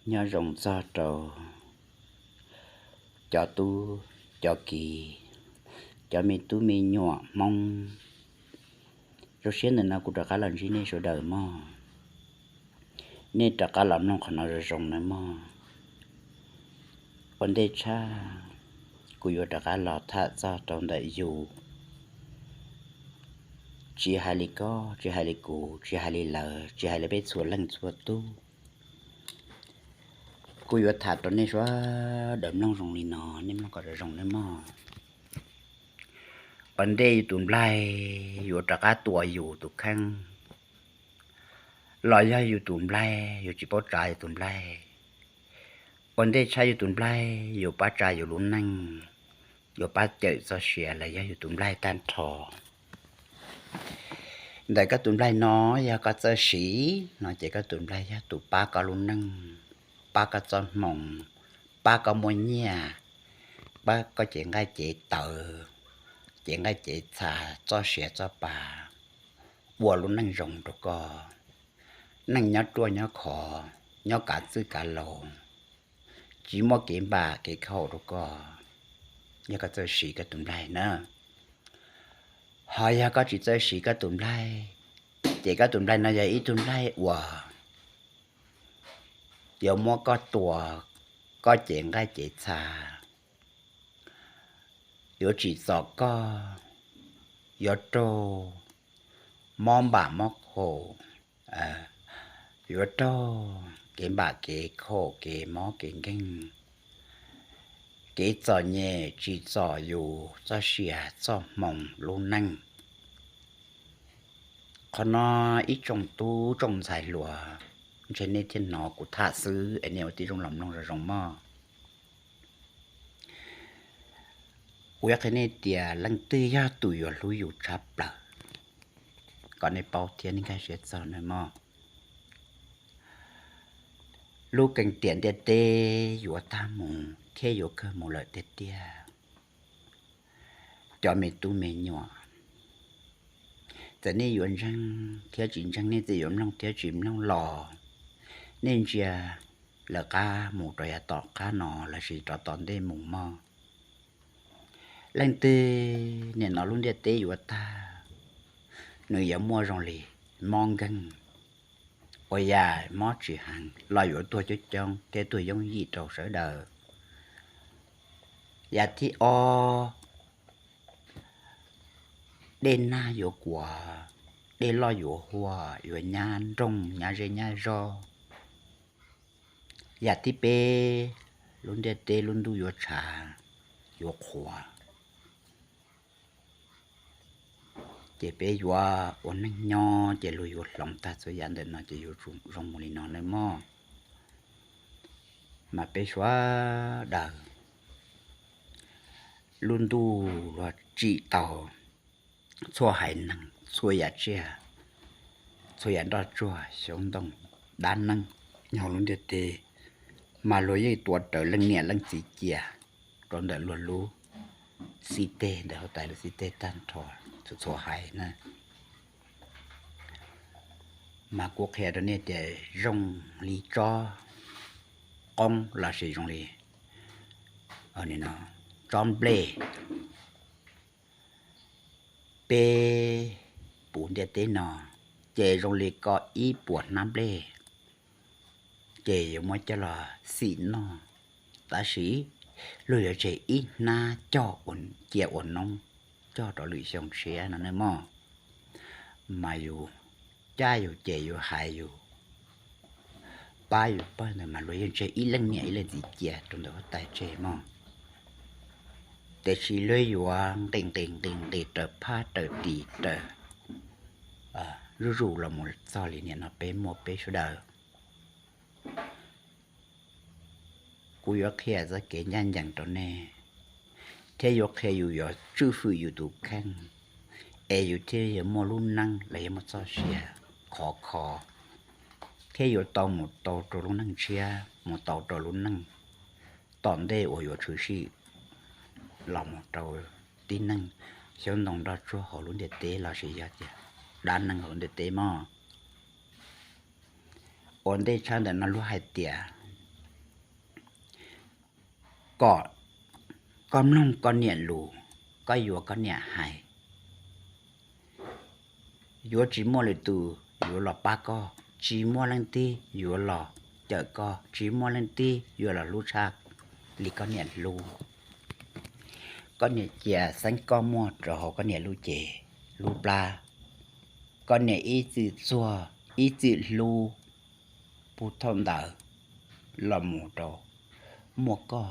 Nyob zoo txog rau cov tub cov kiv, cov me tub me nyuam Hmoob. Zoo siab ntawm no kuv rov qab los ntsib nej sawv daws mog. Nej rov qab los mloog qhov no zoo zoo nawb mog. Ua ntej tshaj kuv yuav rov qab los tham txog rau ntawm yus, tsis hais li koj, tsis hais li kuv, tsis hais li lawv, tsis hais li peb txhua leej txhua tub, kuv yuav tham rau nej sawv daws mloog zoo li no, nej mloog kom zoo zoo nawb mog. Ua ntej yus tus nplaig yuav rov qab tua yus tus kheej, los yog yus tus nplaig yuav tsis paub tsa yus tus nplaig. Ua ntej tshaj yus tus nplaig yuav pab tsa yus lub neej, yuav pab cawm txoj sia los yog yus tus nplaig tag nrho. Ntawm koj tus nplaig no, yog koj txawj siv no ces koj tus nplaig yog tus pab koj lub neej, pab koj txoj hmoo, pab koj muaj nyiaj, pab koj cev nqaij cev tawv, cev nqaij cev txha, txoj sia txoj pa, ua lub neej zoo rau koj, neej nyob ruaj nyob khov, nyob kav txwj kav laus, tsis muaj kev npam kev khaum rau koj, yog koj txawj siv koj tus nplaig na. Ho yog koj tsis txawj siv koj tus nplaig, ces koj tus nplaig no yog ib tug nplaig uas yuav muab koj tua, koj cev nqaij cev txha, yuav tsim txom koj, yuav raug mob npam mob khaum, yuav raug kev npam kev khaum, kev mob kev nkeeg, kev txom nyem tsim txom yus txoj sia txoj hmoo lub neej. Qhov no ib tsoom tub tsoom ntxhais hluas, ntshe nej thiaj hnov kuv tham xwb es nej ua tib zoo los mloog zoo zoo mog. Kuv yuav qhia nej tias leej twg yog tus yuav hlub yus tshaj plaws, kom nej paub thiab nej nkag siab txog nawb mog. Lub keeb tiam ntiaj teb yuav tag mus thiab yuav kawg mus lawm tiag tiag. Cov me tub me nyuam, txawm nej yuav ntseeg thiab tsis ntseeg, nej txawm yuav mloog thiab tsis mloog los, nej ntsia lawv qab mus rau yav tom qab no lossis rov tom ntej mus mog. Leej twg nim no lub ntiaj teb yuav tag, nws yuav muaj zoo li mob nkeeg, ua yam mob tsis heev los yuav tuag coob coob thiab tuag yooj yim rau sawv daws. Yam thib ob, dej nag yuav kuav, dej loj yuav huaj, yuav nyab nroog nyab zej nyab zog. Yam thib peb, lub ntiaj teb lub ntuj yuav tshav, yuav qhuav, ces peb yuav ua neej nyob ces luag yuav hloov tag txhua yam ntawm no ces yuav tsum zoo mus li no nawb mog. Mas peb sawv daws, lub ntuj luag tsim tau txhua haiv neeg, txhua yam tsiaj, txhua yam nroj tsuag xyoob ntoo, dab neeg nyob hauv lub ntiaj teb, mas luag yeej tuav rawv leej niam leej txiv cia rau ntawm luag lub xib teg, ntawm huab tais lub xib teg tag nrho txhua txhua haiv na. Mas kuv qhia rau nej tias zoo li tsob qoob lossis zoo li tsob nplej, peb puv ntiaj teb no, ces zoo li koj ib puas hnab nplej, ces yuav muab coj los xim noj, tab sis luag yuav tseg ib hnab coj cia ua noob coj rau lwm xyoo tshiab no nawb mog. Mas yus cab yus ces yus hais yus pab yus pawg ntawd mas luag yeej tseg ib leej niam ib leej txiv cia rau ntawm huab tais tseg mog. Tiam sis luag yuav nqis nqis nqis nqis raws phab raws tis raws zuj zus los mus txog li nim no peb muaj peb sawv daws. Kuv yuav qhia txoj kev ncaj ncees rau nej, thiab yuav qhia yus yuav tswj hwm yus tus kheej, es yus thiaj yuav muaj lub neej los yog muaj txoj sia khov kho, thiab yuav tau mus tau rau lub neej tshiab, mus tau rau lub neej tom ntej uas yuav tshwm sim los mus rau tib neeg xyoob ntoo nroj tsuag hauv lub ntiaj teb lossis yog tias dab neeg hauv lub ntiaj teb mog. Ua ntej tshaj ntawm no luag hais tias kom koj mloog koj niam lus, koj yuav koj niam hais. Yuav tsis muaj lwm tus yuav los pab koj, tsis muaj leej twg yuav los cawm koj, tsis muaj leej twg yuav los hlub tshaj li koj niam hlub. Koj niam cia xeeb koj muag rau hauv koj niam lub cev lub plab. Koj niam ib txwm txuag ib txwm hlub, puag thaum ntawd los mus rau muaj koj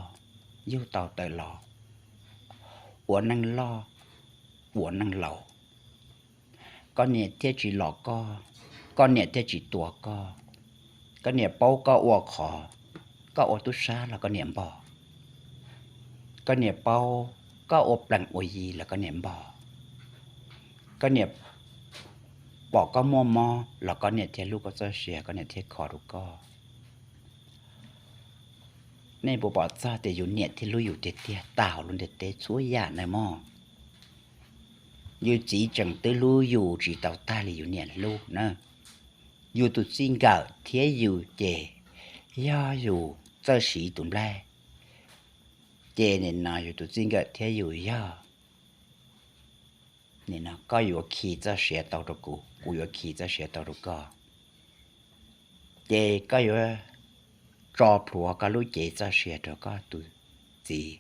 yug tau tawm los ua neej loj ua neej laus. Koj niam thiaj tsis los koj, koj niam thiaj tsis tua koj. Koj niam paub koj ua qhov, koj ua tub sab los koj niam npog. Koj niam paub koj ua plees ua yi los koj niam npog. Koj niam pom koj muaj mob los koj niam thiaj hlub koj txoj sia, koj niam thiaj kho rau koj. Nej puas pom txog tias yus niam thiaj hlub yus tiag tiag tag hauv lub ntiaj teb txhua yam na mog? Yus txiv tseem twb hlub yus tsis tau tag li yus niam hlub na. Yus tus txij nkawm thiab yus ces yog yus txawj siv tus nplaig, ces nim no yus tus txij nkawm thiab yus yog, nim no koj yuav khi txoj sia tau rau kuv, kuv yuav khi txoj sia tau rau koj. Ces koj yuav tso plhuav koj lub cev txoj sia rau koj tus txiv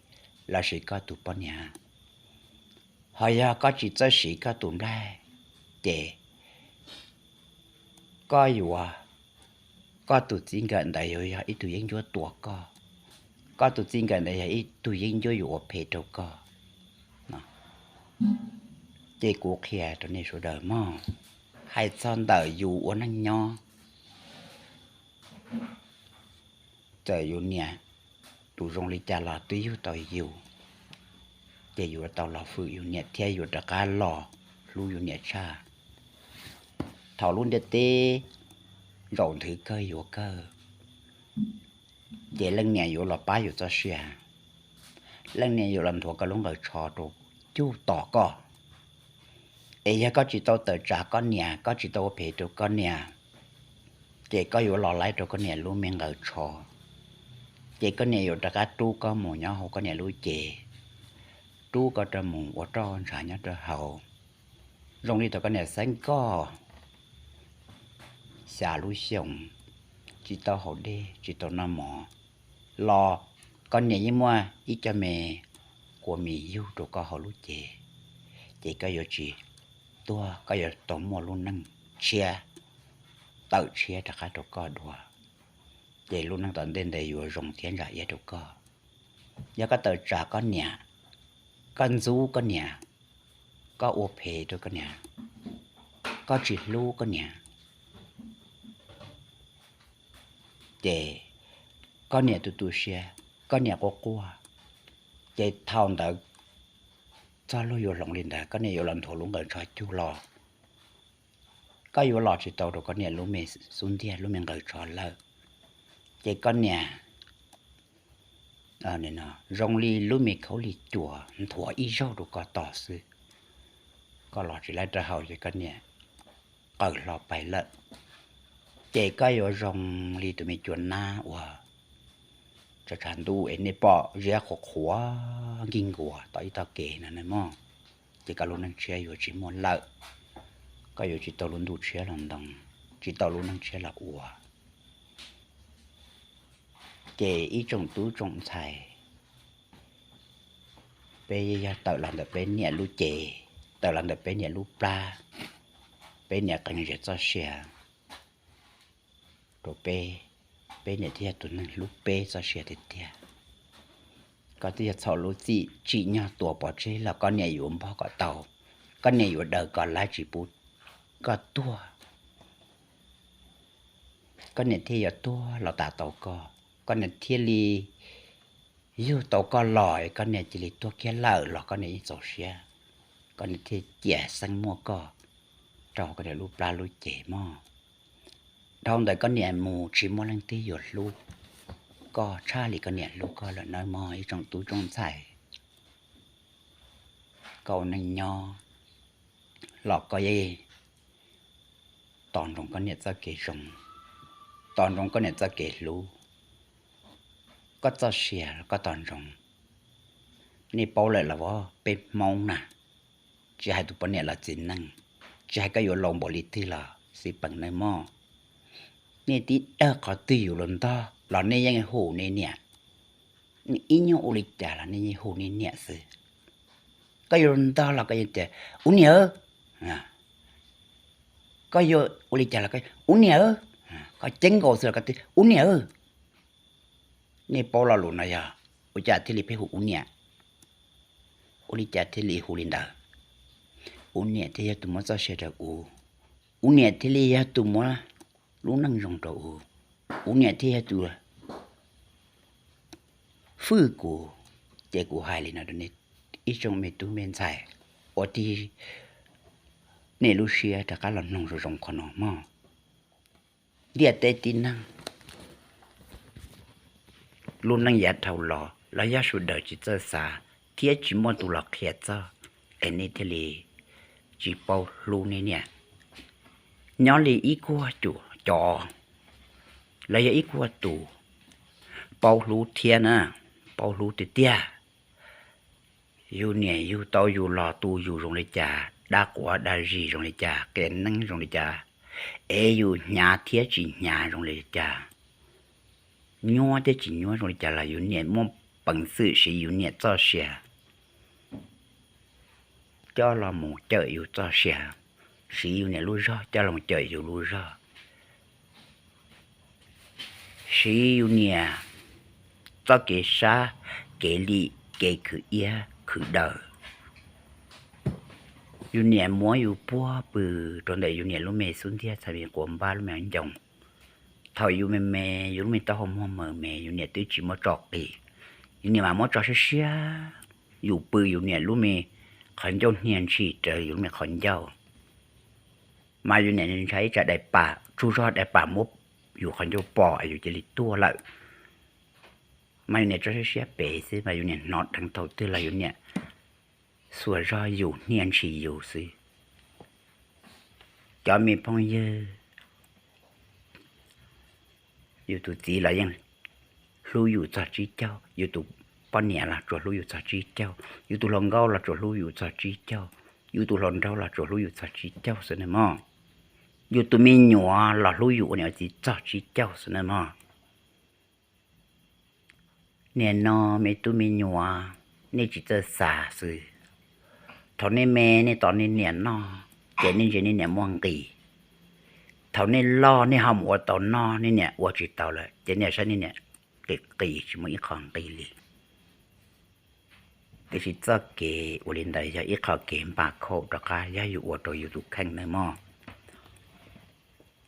lossis koj tus poj niam. Ho yog koj tsis txawj siv koj tus nplaig, ces koj yuav, koj tus txij nkawm ntawd yuav yog ib tug yeeb ncuab tua koj, koj tus txij nkawm ntawd yog ib tug yeeb ncuab yuav ua phem rau koj. Ces kuv qhia rau nej sawv daws mog, hais txog ntawm yus ua neej nyob, txawm yus niam tus zoo li cas los twb yug tau yus, ces yuav tau los hwm yus niam thiab yuav rov qab los hlub yus niam tshaj. Thaum lub ntiaj teb zaum nthwv kawg yuav kawg, ces leej niam yuav los pab yus txoj sia, leej niam yuav los nthuav koj lub nqaws tsho rau cug tos koj. Es yog koj tsis tau tawm tsam koj niam, koj tsis tau ua phem rau koj niam, ces koj yuav los laib rau koj niam lub me nqaws tsho, ces koj niam yuav rov qab rub koj mus nyob hauv koj niam lub cev, rub koj rau mus ua roj ntshav nyob rau hauv. Zoo li thaum koj niam xeeb koj xya lub xyoos, tsis tau haus dej tsis tau noj mov los koj niam yeej muaj ib co me kua mis yug rau koj hauv lub cev, ces koj yuav tsis tuag, koj yuav tau muaj lub neej tshiab, tawm tshiab rov qab rau koj dua. Ces lub neej tom ntej ntawd yuav zoo thiab ntsa iab rau koj. Yog koj tawm tsam koj niam, koj ntxub koj niam, koj ua phem rau koj niam, koj tsis hlub koj niam, ces koj niam tu tu siab, koj niam quaj quaj, ces thaum ntawd txog luag yuav hloov li ntawd, koj niam yuav los nthuav lub nqaws tsho cug los, koj yuav los tsis tau rau koj niam lub me xub ntiag lub me nqaws tsho lawm. Ces koj niam zoo li lub me khaub lig cuam nthuav ib zaug rau koj tos xwb, koj los tsis laib rau hauv ces koj niam qawm hlo pais lawm. Ces koj yuav zoo li tus me cua nab uas tshav tshav ntuj es nej pom ziab qhuav qhuav nkig nkuas tom ib tog kev no na mog. Ces koj lub neej tshiab yuav tsis muaj lawm, koj yuav tsis tau lub ntuj tshiab los ntoo, tsis tau lub neej tshiab los ua. Ces ib tsoom tub tsoom ntxhais, peb yog tawm los ntawm peb niam lub cev, tawm los ntawm peb niam lub plab, peb niam qee zem txoj sia rau peb, peb niam thiaj yog tus neeg hlub peb txoj sia tiag tiag. Koj twb yog txhaum lub txim tsim nyog tua pov tseg los koj niam yuav npog kom tau, koj niam yuav daws koj laib tsis pub koj tuag. Koj niam thiaj yuav tuag los tas tau koj, koj niam thiaj li yug tau koj los es koj niam cia li tuag kiag lawm los koj niam yeej txaus siab, koj niam thiaj cia xeeb muaj koj rau koj niam lub plab lub cev mog. Dhau ntawd koj niam mus tsis muaj leej twg yuav hlub koj tshaj li koj niam hlub koj lawm nawb mog ib tsoom tub tsoom ntxhais. Koj ua neej nyob los koj yeej tos ntsoov koj niam txoj kev zoo, tos ntsoov koj niam txoj kev hlub, koj txoj sia los koj tos ntsoov. Nej paub lawm los as, peb Hmoob na, tsis hais tus poj niam los txiv neej, tsis hais koj yuav laus npaum li twg los xij peem nawb mog, nej tib dawg qhov twg yus los ntog los nej yeej hu nej niam. Nej ib nyuag ua li cas los nej yeej hu nej niam xwb. Koj yuav los ntog los koj yeej tias ua niam, koj yuav ua li cas los ua niam, koj ceeb nkaus xwb los koj twb ua niam. Nej paub lo lus no yog ua cas thiaj li pheej hu ua niam? Ua li cas thiaj li hu li ntawd? Ua niam thiaj yog tus muab txoj sia rau kuv, ua niam thiaj li yog tus muab lub neej zoo rau kuv, ua niam thiaj yog tus fwj kuv. Ces kuv hais li no rau nej ib tsoom me tub me ntxhais uas tig nej lub siab rov qab los mloog zoo zoo qhov no mog. Ntiaj teb tib neeg, lub neej yav dhau los los yog sawv daws tsis txawj xav thiab tsis muaj tus los qhia txog, es nej thiaj li tsis paub hlub nej niam. Nyob li ib kuag cuam cov los yog ib kuag tus paub hlub thiab na, paub hlub tiag tiag, yus niam yug tau yus los tu yus zoo li cas, dab quav dab zis zoo li cas, qias neeb zoo li cas, es yus hnyav thiab tsis hnyav zoo li cas, nyuab thiab tsis nyuab zoo li cas los yus niam muaj peev xwm siv yus niam txoj sia coj los mus cawm yus txoj sia, siv yus niam lub zog coj los mus cawm yus lub zog, siv yus niam txoj kev sab, kev lim, kev khwv iab khwv daws. Yus niam muab yus puag pw rau ntawm yus niam lub me xub ntiag txhais me quav npab lub me ncoo. Thaum yus me me, yus lub me taub hau muag maws me, yus niam twb tsis muab tso qis, yus niam mas muab tso siab siab, yus pw yus niam lub me qhov ncauj hnia ntshis raws yus lub me qhov ncauj. Mas yus niam ntshai ib tsam dais pam, tsaug zog dais pam muab yus qhov ncauj pom yus cia li tuag lawm. Mas yus niam tso siab siab pem xwb mas yus niam hnov dheev thaum twg los yus niam xuas zog yus hnia ntshis yus xwb. Cov me phooj ywg, yus tus txiv los yeej hlub yus txog tsib caug, yus tus poj niam los tsuas hlub yus txog tsib caug, yus tus hluas nkauj los tsuas hlub yus txog tsib caug, yus tus hluas nraug los tsuas hlub yus txog tsib caug xwb nawb mog. Yus tus me nyuam los hlub yus ua niam ua txiv txog tsib caug xwb nawb mog. Nim no me tub me nyuam, nej tsis txawj xav xwb. Thaum nej me nej tos nej niam noj, ces nej ntsia nej niam muaj nqis. Thaum nej loj nej ho mus ua tau noj, nej niam ua tsis tau lawm ces nej saib nej niam qis qis tsis muaj ib qho nqis li. Tiam sis txoj kev ua li ntawd yog ib qho kev npam khaum rov qab yog yus ua rau yus tus kheej nawb mog.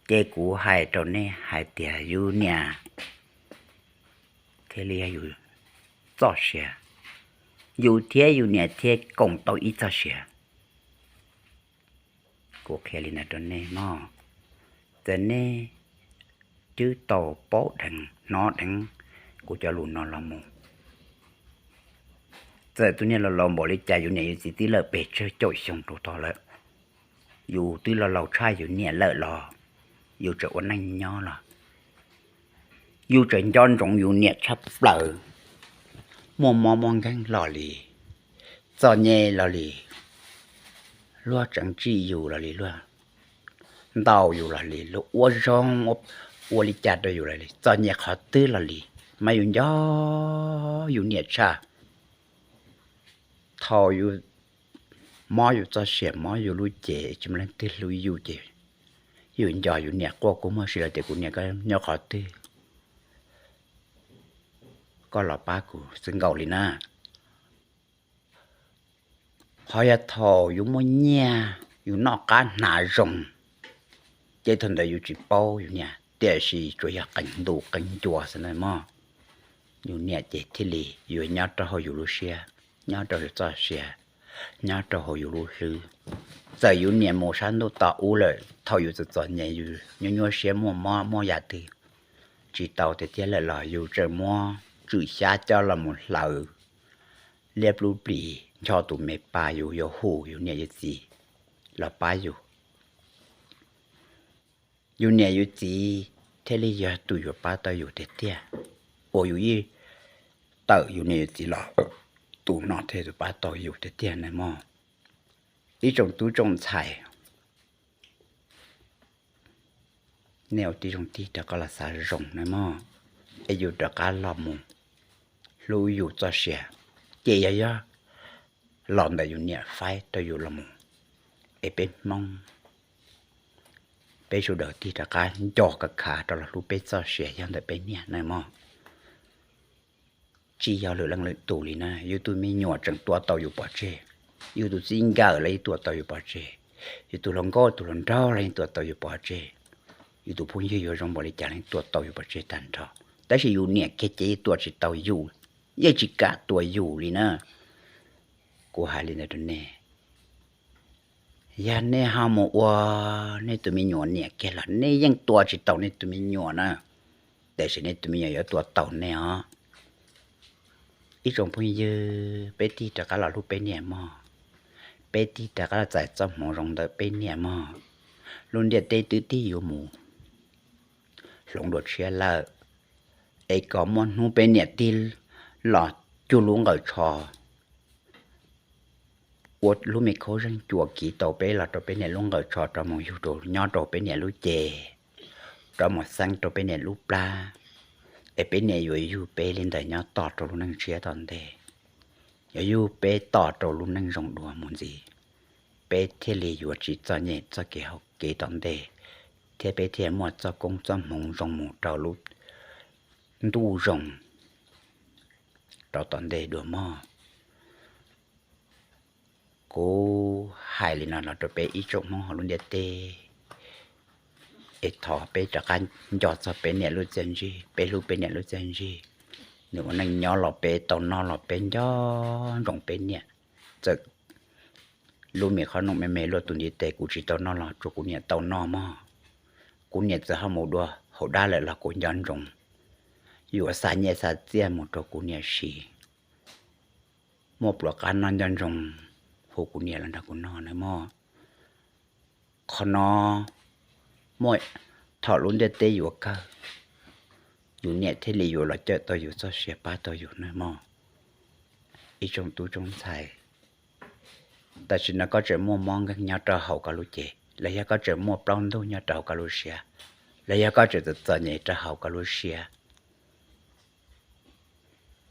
Ces kuv hais rau nej hais tias yus niam thiaj li yog yus txoj sia, yus thiab yus niam thiaj koom tau ib txoj sia. Kuv qhia li no rau nej mog, txawm nej twb tau paub dheev hnov dheev kuv cov lus no los mus, txawm tus niag laus laus npaum li cas yus niam yus txiv twb lawm pes tsawg caum xyoo rau tod lawm, yus twb los laus tshaj yus niam lawm los yus tseem ua neej nyob los yus tseem nco ntsoov yus niam tshaj plaws. Muaj mob muaj nkeeg los li, txom nyem los li, luag tseem tsim yus los li, luag ntaus yus los li, luag ua zoo ua li cas rau yus los li, txom nyem qhov twg los li, mas yus nco yus niam tshaj. Thaum yus mob yus txoj sia mob yus lub cev tsis muaj leej twg hlub yus ces yus nco yus niam quaj kua muag si los tias kuv niam koj nyob qhov twg, koj los pab kuv xwb nkaus li na. Ho yog thaum yus muaj nyiaj yus noj qab hnav zoo, ces thaum ntawd yus tsis paub yus niam tiam sis tsuas yog qee ntu qee ncua xwb na mog. Yus niam ces thiaj li yuav nyob rau hauv yus lub siab, nyob rau yus txoj sia, nyob rau hauv yus lub hlwb. Txawm yus niam mus sab ntuj tos ub lawm, thaum yus txom txom nyem yus nyuaj nyuaj siab muaj mob muaj yam twg tsis tau tiag tiag lawm los yus tseem muab tswm xyab coj los mus hlawv liab plub plis ncho tus me pas yus yuav hu yus niam yus txiv los pab yus. Yus niam yus txiv thiaj li yog tus yuav pab tau yus tiag tiag, uas yus yeej tawm yus niam yus txiv los, tus no thiaj tus pab tau yus tiag tiag na mog. Ib tsoom tub tsoom ntxhais, nej ua tib zoo tig rov qab los xav zoo na mog, es yus rov qab los mus hlub yus txoj sia, ces yog yog los ntawm yus niam faib rau yus los mus, es peb Hmoob, peb sawv daws tig rov qab nco khav khav rov los hlub peb txoj sia yog ntawm peb niam na mog. Tsis yog lwm leej lwm tus li na, yus tus me nyuam tseem tua tau yus pov tseg, yus tus txij nkawm los yeej tua tau yus pov tseg, yus tus hluas nkauj tus hluas nraug los yeej tua tau yus pov tseg, yus tus phooj ywg yuav zoo npaum li cas los yeej tua tau yus pov tseg tag nrho. Tab sis yus niam kiag ces yeej tua tsis tau yus, yeej tsis kam tua yus li na. Kuv hais li ntawd rau nej, yog nej ho mus ua nej tus me nyuam niam kiag los nej yeej tua tsis tau nej tus me nyuam na, tiam sis nej tus me nyuam yuav tua tau nej os. Ib tsoom phooj ywg, peb tig rov qab los hlub peb niam mog, peb tig rov qab los txais txoj hmoov zoo ntawm peb niam mog. Lub ntiaj teb twb tig yuav mus hloov dua tshiab lawm, es kom muaj hnub peb niam tig los cuag lub nqaws tsho, ua lub me khaub zeeg cua kiv tau peb los rau peb niam lub nqaws tsho rov mus yug rau nyob rau peb niam lub cev, rov mus xeeb rau peb niam lub plab, es peb niam yuav yug peb li ntawd nyob tos rau lub neej tshiab tom ntej, yuav yug peb tos rau lub neej zoo dua mus ntxiv, peb thiaj li yuav tsis txom nyem txoj kev hauv kev tom ntej, thiab peb thiaj muaj txoj koob txoj hmoov zoo mus rau lub ntuj zoo rau tom ntej dua mog. Kuv hais li no los rau peb ib tsoom Hmoob hauv lub ntiaj teb, es thov peb rov qab nco txog peb niam lub txiaj ntsig, peb hlub peb niam lub txiaj ntsig. Nws ua neej nyob los peb tau noj los peb nco ntsoov peb niam. Txawm lub me qhob noom me me luaj tus ntiv tes kuv tsis tau noj los tsuas kuv niam tau noj mog. Kuv niam txawm ho mus dua hauv dab lawm los kuv nco ntsoov yuav xa nyiaj xa txiaj mus rau kuv niam siv. Muaj pluas qab noj nco ntsoov hu kuv niam los nrog kuv noj nawb mog. Qhov no muaj thaum lub ntiaj teb yuav kawg, yus niam thiaj li yuav los cawm tau yus txoj sia pab tau yus nawb mog. Ib tsoom tub tsoom ntxhais, tam sim no koj tseem muaj mob nkeeg nyob rau hauv koj lub cev, los yog koj tseem muaj plaub ntug nyob rau hauv koj lub siab, los yog koj tseem txom txom nyem rau hauv koj lub siab,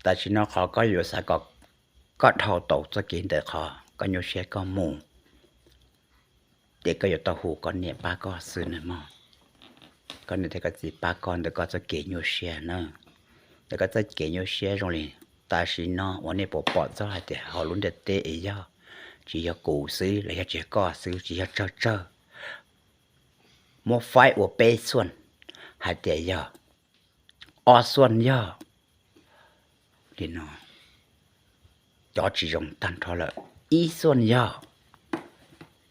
tam sim no qhov koj yuav xav kom koj dhau tau txoj kev ntawm qhov koj nyuaj siab koj mus, ces koj yuav tau hu koj niam pab koj xwb nawb mog. Koj niam thiab koj txiv pab koj ntawm koj txoj kev nyuaj siab na. Ntawm koj txoj kev nyuaj siab zoo li tam sim no uas nej puas pom txog hais tias hauv lub ntiaj teb es yog tsis yog kuv xwb los yog tsis yog koj xwb, tsis yog tsawg tsawg, muab faib ua peb xuaj hais tias yog, ob xuaj yog li no, cov tsis zoo tag nrho lawm, ib xuaj yog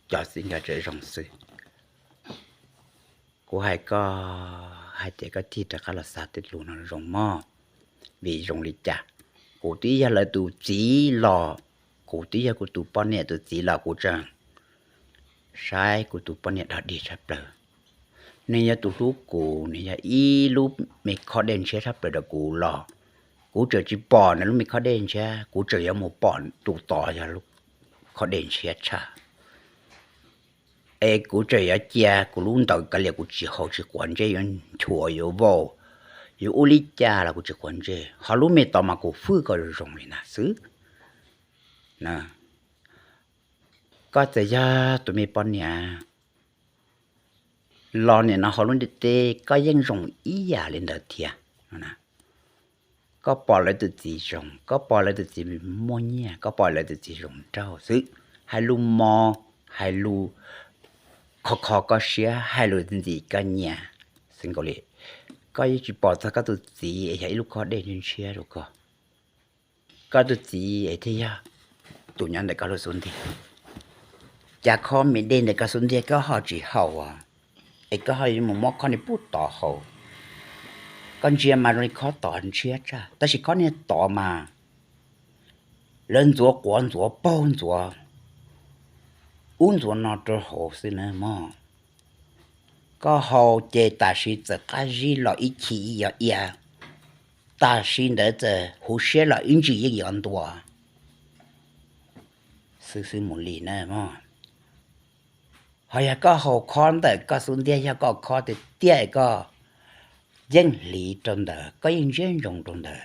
cov txiv nkawd tseem zoo xwb. Kuv hais koj hais tias koj tig rov qab los xav tej lus no zoo mog, vim zoo li cas kuv twb yog lawv tus txiv los, kuv twb yog kuv tus poj niam tus txiv los kuv tseem saib kuv tus poj niam dog dig tshaj plaws. Nws yog tus hlub kuv, nws yog ib lub me khob dej ntshiab tshaj plaws rau kuv los kuv tseem tsis pom nws lub me khob dej ntshiab, kuv tseem yuav mus pom tus tod yog lub khob dej ntshiab tshaj. Es kuv tseem yuav cia kuv lub ntawd kav liam kuv tsis haus tsis quav ntsej, yuav nchuav yuav vau, yuav ua li cas los kuv tsis quav ntsej, ho lub me tod mas kuv fwj kom zoo li ntawd xwb. Koj txawm yog tus me poj niam los nim no hauv lub ntiaj teb koj yeej zoo ib yam li ntawd thiab. Koj pom lawv tus txiv zoo, koj pom lawv tus txiv muaj nyiaj, koj pom lawv tus txiv zoo nraug xwb, hais lus mos, hais lus kho kho koj siab, hais lus ntxim koj nyiam xwb nkaus li. Koj yeej tsis pom txog koj tus txiv es yog ib lub khob dej ntshiab rau koj. Koj tus txiv es thiaj yog tus nyob ntawm koj lub xub ntiag. Cas khob me dej ntawm koj xub ntiag koj ho tsis haus, es koj ho yuav mus muab khob niag pub tod haus? Koj ntsia mas zoo li khob tod ntshiab tshaj, tab sis khob niag tod mas lawv ntxuav quav ntxuav paug ntxuav ub ntxuav no rau hauv xwb na mog. Koj haus ces tam sim txawm qab zib los ib chim ib yog ia, tam sim ntawd txawm huv siab los ib ntsis yeej yuav ntuas xwb xwb mus li na mog. Ho yog koj haus khob ntawm koj xub ntiag, yog koj khob tiag tiag koj yeej hliv rau ntawd, koj yeej ntsia ntsoov rau ntawd.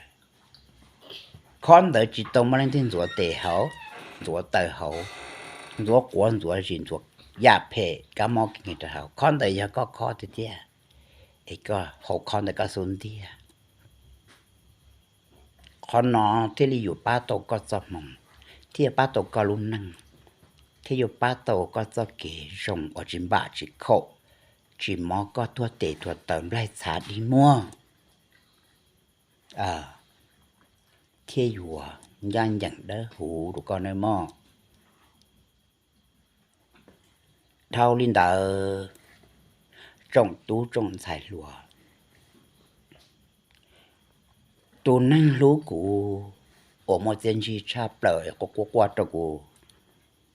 Khob ntawd tsis tau muaj leej twg ntxuav tes hauv, ntxuav taw hauv, ntxuav quav ntxuav zis ntxuav yam phem kab mob kev nkeeg rau hauv. Khob ntawd yog koj khob tiag tiag, es koj haus khob ntawm koj xub ntiag. Qhov no thiaj li yuav pab tau koj txoj hmoo, thiaj yuav pab tau koj lub neej, thiaj yuav pab tau koj txoj kev zoo uas tsis npam tsis khaum, tsis mob koj tuag tes tuag taw nplaig txhav dig muag, thiaj yuav ncaj ncees dawb huv rau koj nawb mog. Dhau li ntawd, tsoom tub tsoom ntxhais hluas, tus neeg hlub kuv uas muaj txiaj ntsig tshaj plaws quaj quaj quaj rau kuv,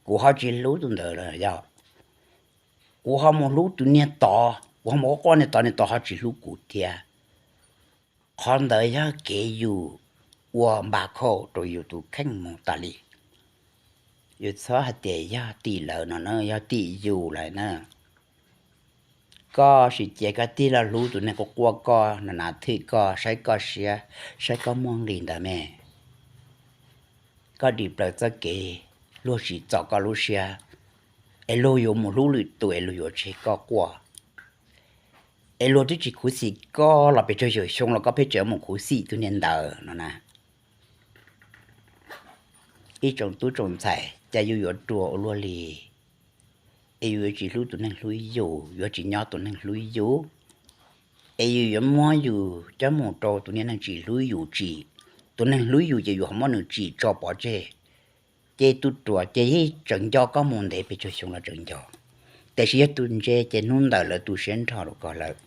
kuv ho tsis hlub tus ntawd lawm yog, kuv ho mus hlub tus niag tod, kuv ho mus quaj quaj niag tod, niag tod ho tsis hlub kuv thiab. Qhov ntawd yog kev yus ua npa khauj rau yus tus kheej mus tas li. Yus txhob hais tias yog tim lawv no na, yog tim yus lawm na. Koj sim cia koj tig los hlub tus neeg quaj quaj koj, nas nas thwm koj, saib koj siab, saib koj muaj nqis ntawd me. Koj dim plaws txoj kev, luag tsis txo koj lub siab, es luag yuav mus hlub lwm tus, es luag yuav tseg koj quaj, es luag twb tsis khuv xim koj los pes tsawg xyoo los koj pheej tseem mus khuv xim tus niag ntawd no na. Ib tsoom tub tsoom ntxhais, cas yus yuav ruam ua luaj li, es yus yuav tsis hlub tus neeg hlub yus, yuav tsis nyob tus neeg hlub yus, es yus yuav muab yus coj mus rau tus niag neeg tsis hlub yus tsim. Tus neeg hlub yus ces yus ho muab nws tsim tso pov tseg. Ces tus ruam ces yeej tseem nco koj mus ntev pes tsawg xyoo los tseem nco. Tiam sis yog tus ntse ces hnub ntawd lawv tu siab nrho rau koj lawm.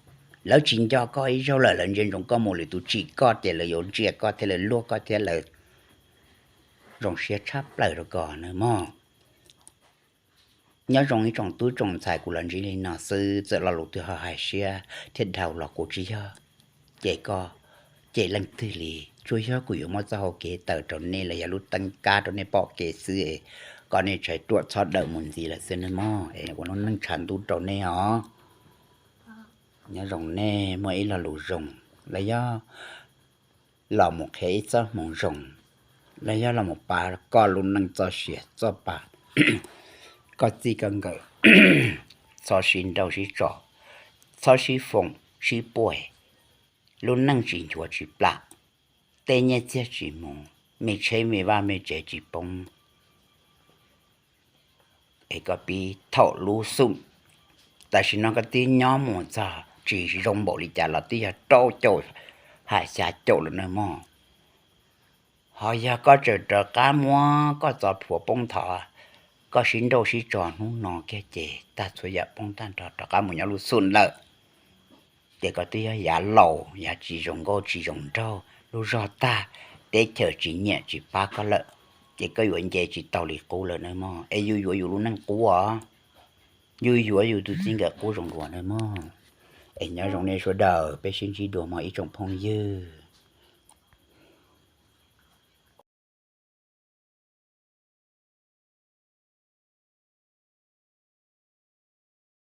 Lawv tsis nco koj ib zaug lawm, lawv ntsia ntsoov koj mus, lwm tus tsim koj ces lawv yuav ntsia koj thiab lawv luag koj thiab lawv zoo siab tshaj plaws rau koj nawb mog. Nyob zoo ib tsoom tub tsoom ntxhais, kuv los ntsib li no xwb, txawm lo lus twg ho hais siab thiab dhau los kuv tsis yog cem koj, cem leej twg li. Tsuas yog kuv yuav muab txoj hau kev tawm rau nej los yog lub teeb kab rau nej pom kev xwb, kom nej tshawb ruam txhob dawm mus ntxiv lawm xwb nawb mog. Es ua lub neej tshav ntuj rau nej os. Nyob zoo nej muaj ib lo lus zoo, los yog los mus qhia ib txoj hmoo zoo, los yog los mus pab koj lub neej txoj sia txoj pa, koj txij koj nkawm, txhob sib nrauj sib tso, txhob sib foom sib puag, lub neej tsis nchuav tsis plam, tej nyiaj txiag tsis mus, me tsheb me vaj me tsev tsis poob. Es koj pib thaum lub xum, tam sim no koj twb nyob mus txog tsis zoo npaum li cas los twb yog rau caum hais xya caum lawm nawb mog. Ho yog koj tseem rov qab muab koj txoj phuam poob thov, koj sib nrauj sib tso hnub no kiag ces tag txhua yam poob tag nrho rov qab mus nyob lub xum lawm. Ces koj twb yog yav laus, yav tsis zoo nkauj tsis zoo nraug, lub zog tag, teb chaws tsis nyiam tsis pab koj lawm, ces koj yuav nce tsis tau li qub lawm nawb mog. Es yus yuav yus lub neej qub os, yus yuav yus tus txij nkawm qub zoo dua nawb mog. Es nyob zoo nej sawv daws, peb sib ntsib dua mog ib tsoom phooj ywg.